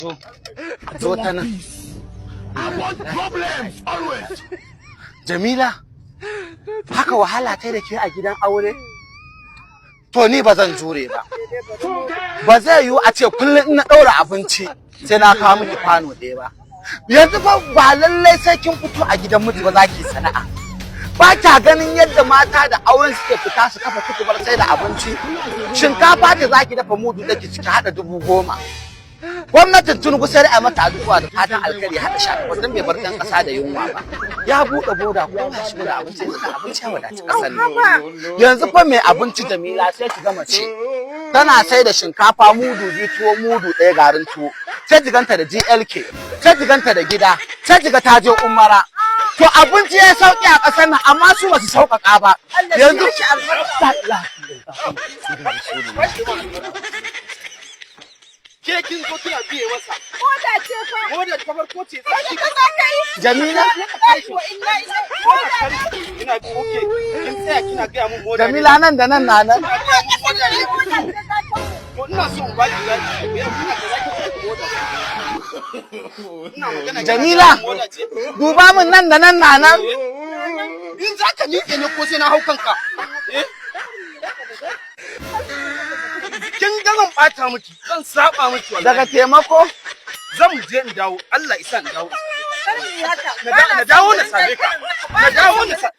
Zo ta nan. I want problems always. Jamila, haka wahala ta da ke a gidan aure? To, ni ba zan jure ba. Ba zai yiwu a ce kullum in na ɗaura abinci sai na kawo miki kwano ɗaya ba. Yanzu fa ba lallai sai kin fito a gidan miji ba za ki sana'a. Ba kya ganin yadda mata da auren suke fita su kafa tukubar sai da abinci? Shinkafa ce za ki dafa mudu da ki ciki haɗa 10,000. Gwamnatin Tinubu sai a mata addu'a da fatan alkhairi, haɗa 18 don bai bar ɗan ƙasa da yunwa ba. Ya buɗe boda, kowa ya shigo da abinci, yanzu da abinci ya wadaci ƙasar nan. Yanzu fa mai abinci, Jamila, sai ki gama ce tana sai da shinkafa mudu 2, tuwo mudu 1, garin tuwo, sai ki ganta da GLK, sai ki ganta da gida, sai ki ga ta je umara. To, abinci ya sauki a ƙasar nan, amma su ba su sauƙaƙa ba. Yanzu Ke kin zo kina biye masa. Moda ce fa. Moda ta farko ce zaki. Ka za ka yi. Jamila. Wa inna ilaihi. Moda. Ina okay. Kin tsaya kina gaya mun moda ne. Jamila, nan da nan na nan. Moda ne. To, ina so in baki zaki. Me kina da zaki ce moda? Ina magana kina Jamila. gaya mun moda ce. Duba min, nan da nan na nan. In za ka miƙe ne ko sai na hau kanka? Eh? Kin ga zan ɓata miki, zan saba miki wallahi. Daga taimako. Zan je in dawo, Allah isa in dawo. Kar mu yi haka. Na dawo na same ka. Na dawo na sa.